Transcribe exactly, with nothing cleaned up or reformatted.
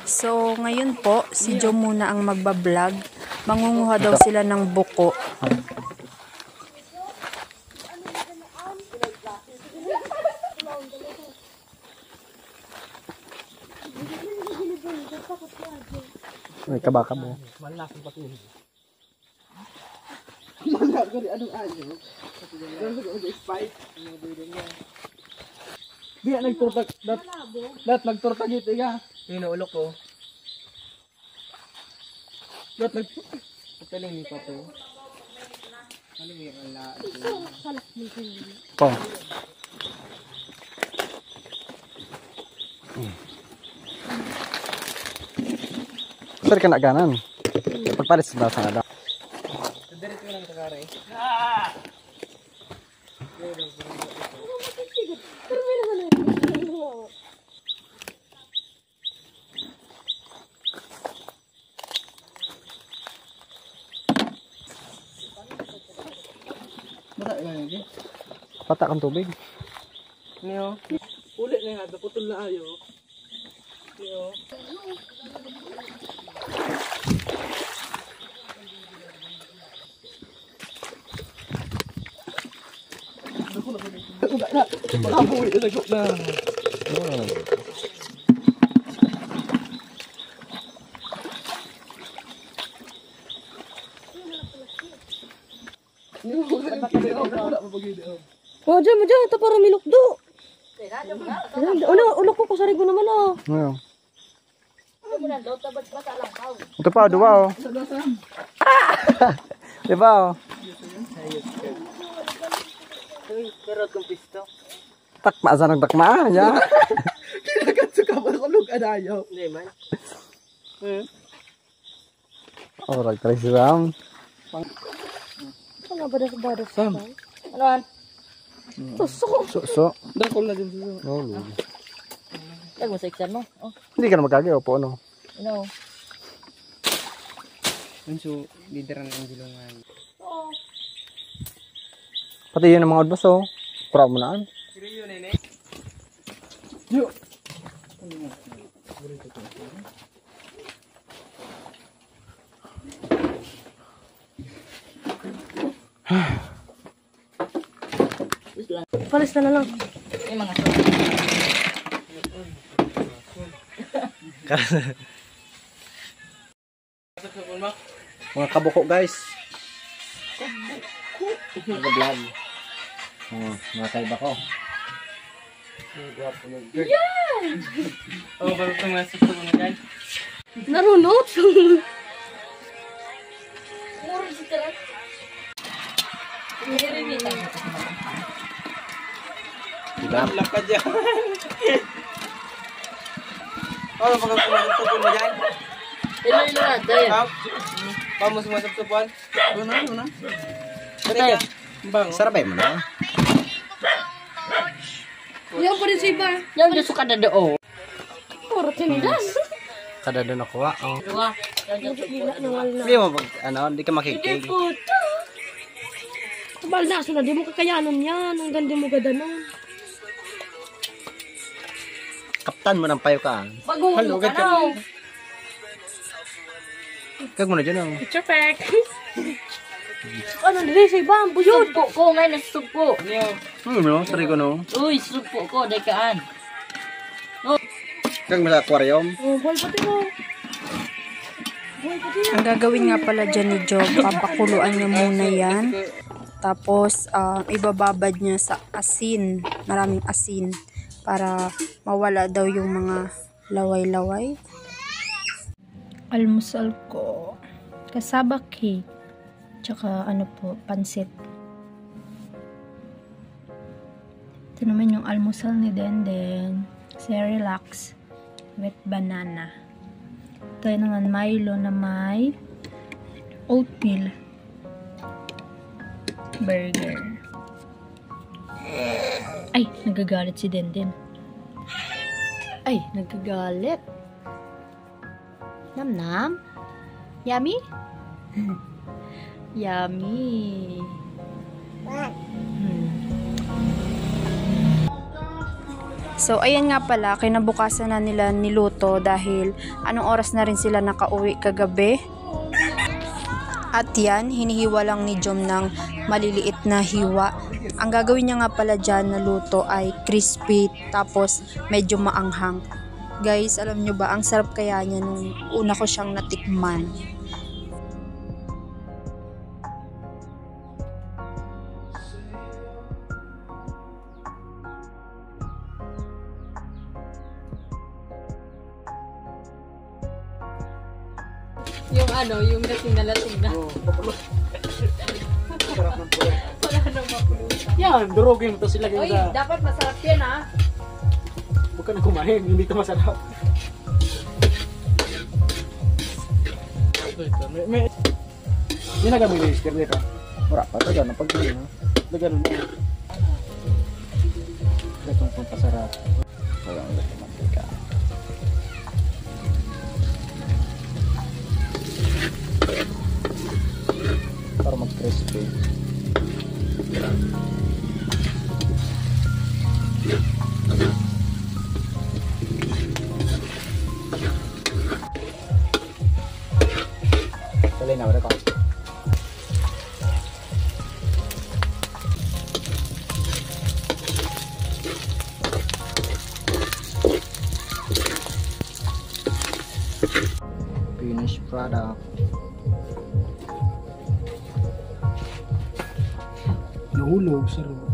So, ngayon po, si Jo muna ang magbablog. Mangunguha daw sila ng buko. May kabaka mo. Mala ko rin anong ano. Ano ko, ano, spike? Di nga nagturtag, dat, dat nagturtag ito, iga. Yun, ulo ko. Dat nag- Ito lang yung pato. Ano yung ala? Po. Sir ka na ganan. Pagpalit sa basa na daw. Diretso lang sa karay. Bata lang yun, eh. Pata kang tubig. Niyo. Uli na nga, naputol na ayo. Niyo. Makabuhi na, lagot na. Oh, diyan mo diyan. Ito para milukdo. Ano, ulo ko, kusari ko naman, oh. Ano? Ito pa, duwa, oh. Di ba, oh? Uy, pero kung pisto. Takma, saan ang takma? Ya. Kinagat sa kamar ko, lug, anayo. Hindi man. Hmm. Oh, nagtry si Ram. Ano ba das badas? Sam. Ano an? Tuso. So, so. Dakol na din, so. Oh, lord. Lag mo sa iksan mo. Oh. Hindi ka na magkagi, opo, ano? Ano? Yun, so, leader ng Angelongan. Oo. Pati yun ang mga odbas, oh. Kura mo na, an. Yo. Palis na lang. Yung mga to. Mga kabuko, guys. Nag-vlog. Oh, mga kaiba ko. Ang gwapo ng girl. Yan! Oh, bago itong mga susunod na, guys. Narunot! Mura si Tara. Diba? Lapad yan. Oh, bago itong mga susunod na, guys. Ilo, ilo, ate. Tap. Vamos, mga susunod. Ano, ano? Ate. Bang. Sarabay mo na. Yan pa rin sa iba. Yan, gusto ka na doon. Puro tinigas. Kada doon nakuha, oh. Duwa. Yan, yan, yan. Hindi mo pag, ano, hindi ka makikig. Hindi po. Tabal na, sila, di mo kakayanan yan. Hanggang di mo gadanon. Kaptan mo ng payo ka. Bago mo, gad ka ano? Kag mo na dyan, oh. Picture perfect. Ano, dali sa iba, ang buyod. Sugpo ko, ngayon, nagsugpo. Ano, no? Try ko, no? Uy, sugpo ko, dahil kaan. Kag mo sa aquarium? Oh, boy, pati mo. Boy, pati mo. Ang gagawin nga pala dyan ni Job, papakuluan niya muna yan. Tapos, ah, ibababad niya sa asin. Maraming asin. Para mawala daw yung mga laway-laway. Almusal ko, cassava cake, tsaka ano po, pansit. Ito naman yung almusal ni Denden, Cerelac with banana. Ito naman Milo na may oatmeal burger. Ay, nagagalit si Denden. Ay, nagagalit. Namnam? Yummy? Yummy. Hmm. So, ayan nga pala, kinabukasan na nila niluto dahil anong oras na rin sila nakauwi kagabi. At yan, hinihiwa lang ni Jom ng maliliit na hiwa. Ang gagawin niya nga pala dyan na luto ay crispy, tapos medyo maanghang. Guys, alam nyo ba, ang sarap kaya niya nung una ko siyang natikman. Yung ano, yung lasing na lasing na. Oo, tapos. Sarap ng pula. Wala nang mapulutan. Yan, durugin mo to sila Uy, yung sa... Dapat masarap yan ah. Huwag ka na kumain, hindi to masarap. Ito, ito. May, may... Hindi na kami ni Mister Nito. Wala pa, taga na pag yun, ha? Taga na. Itong pampasarap. Walang lagyan mantika. Para mag-crispy. Dali na, wala pa. Finished product. Nahulog, sarap.